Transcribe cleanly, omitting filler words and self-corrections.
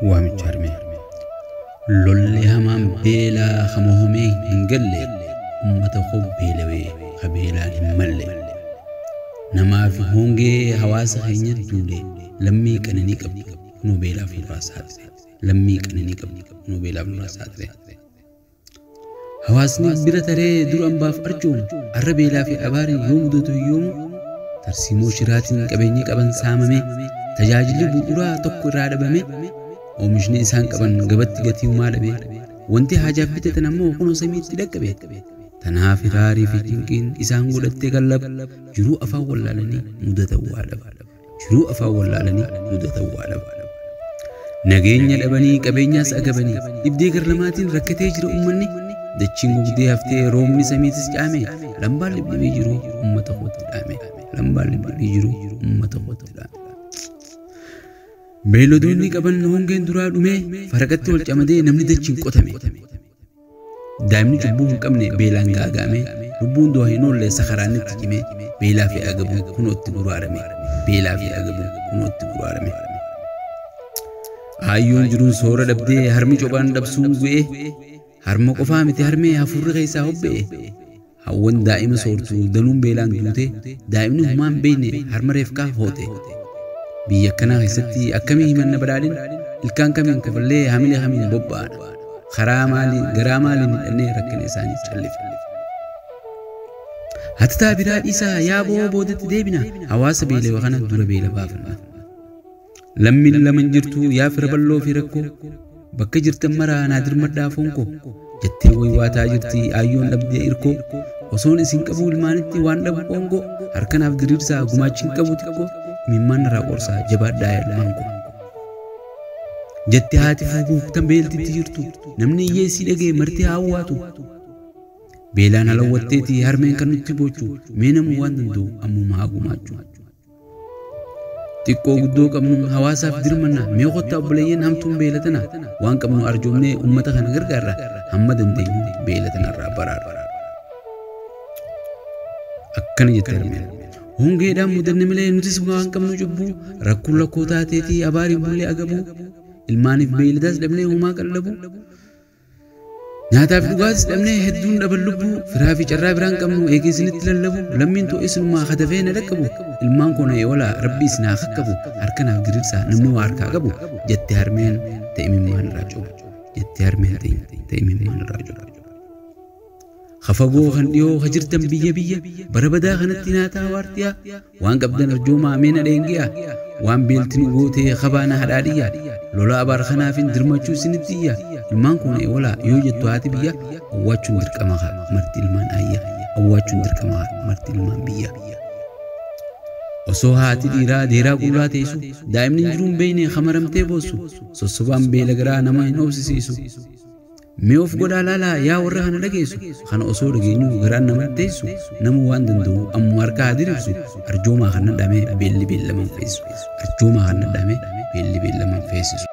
Waamicha harmee. Lolli hamaan beelaa hamohomee hin galle uummata koo beelawee qabeelaan hin malle. Namaaf hongee hawaasa keenya duule lammii qananii qabdu kunoo beelaaf nurraa saaxile. Lammii qananii qabdu kunoo beelaaf nurraa saaxile. Hawaasni bira taree dur ambaaf arjoomu arra beelaa fi abaariin yoo mudatu hiyyoomu tarsiimoo shiraatiin qabeenyi qaban saamame tajaajilli bu'uuraa tokko irraa dhabame oomishni isaan qaban gabatti gatii humaa dhabe wanti hajaaf bitatan ammoo kunoo samiitti dhaqqabe. Tanaaf hiraarii fi cinqiin isaan godhattee qallaba jiruu afaan wallaalanii mudatan waa dhaba. Jiruu afaan wallaalanii mudatan waa dhaba. Nageenya dhabanii qabeenyaas agabanii dhibdee garlamaatiin rakkatee jira uummanni dachiin gogdee haftee roobni samiitis caame lambaan libdibee jiru uummata kootti dhaame. Lambaan libdibee jiru uummata kootti dhaame. Beeyladoonni qaban hongeen duraa dhumee faraqatti wal camadee namni dachiin qotame. Daa'imni cubbuu hin qabne beelaan gaaga'ame lubbuun du'a hin oolle sakaraan itti cime beelaa fi agabuun kunootti guraarame. Beelaa fi agabuun kunootti guraarame. Haayyoon jiruun soora dhabdee harmi cophaan dhabsuun gu'ee harma qofaa miti harmee hafuurri keessaa hobba'e. Hawwan daa'ima soortuu danuun beelaan duute daa'imni humaa hin beekne harma reefkaa hoote. Biyya akkanaa keessatti akkamii himanna badhaadhina ilkaan kamiin kofallee hamilee kamiin bobba'ana. Karaa maaliin garaa maaliin hidhannee rakkina isaanii callifna. Hatitaa biraa dhiisaa yaaboo boodatti deebina hawaasa beelewa kana dura beela baafanna. Lammiin lama jirtu yaa fira bal'oo fi rakkoo bakka jirtan maraa naa dirmadhaa foon koo jettee waywaataa jirti ayyoon dhabdee irkoo osoon isin qabu ilmaanitti waan dhabu qoongoo harkanaaf diriirsaa gumaachiin qabu xiqqoo imimmaan irraa qorsaa jabaadhaa ilmaan koo. Jette haati fuuguuf tan beeltitti jirtu namni hiyyeessii dhagee marti haawwaatu. Beelaan halawwatteeti harmeen kan nutti boochu mee namuu waan danda'u ammuma haa gumaachu. Xiqqoo guddoo qabnu hawaasaaf dirmanna mee kottaa obboleeyyan hamtuun beelatana waan qabnu arjoomnee uummata kana gargaarra hamma dandeenyu beelatanarraa baraarra. Akkana jette harmeen. Hongeedhaan mudanne malee nutis waan qabnu cubbuu rakkoon lakkoo taateetii abaariin bullee agabuu ilmaaniif beeyladaas dhabnee homaa qallabu nyaataaf dhugaatis dhabnee hedduun dhaban lubbuu firaa fi carraa biraan qabnu eegee isinitti lallabu lammiin too isinumaa kadafee na dhaqqabu ilmaan koo na eewalaa rabbi isin haa qaqqabu harkanaaf diriirsaa namni waa harkaa qabu jette harmeen ta'e imimmaan irraa cubu jette harmeen ta'e imimmaan irraa cubu. Hafagoo kan dhiyoo ha jirtan biyya biyya bara badaa kanatti nyaataa waartiyaa waan qabdan arjoomaa meena dheengiyaa waan beeltin gootee kabaana hadhaadhiyyaa lola abaar kanaafin dirmachuu isinitti iyya ilmaan kun eewalaa yoo jettu haati biyya awwaachuun dirqama haa marti ilmaan ayya awwaachuun dirqama haa marti ilmaan biyya. Osoo haati dhiiraa deeraa qullaa teessu daa'imni jiruun beekne hamaramtee boossu sossobaan beela garaa nama hin obsisiisu. Mee of godhaa laalaa yaa warra kana dhageessu kana osoo dhageenyu garaan nama teessu nama waan danda'u ammoo harka haa diriirsu arjoomaa kan dhadhame beelli beellaman feesisu arjoomaa kan dhadhame beelli beellaman feesisu.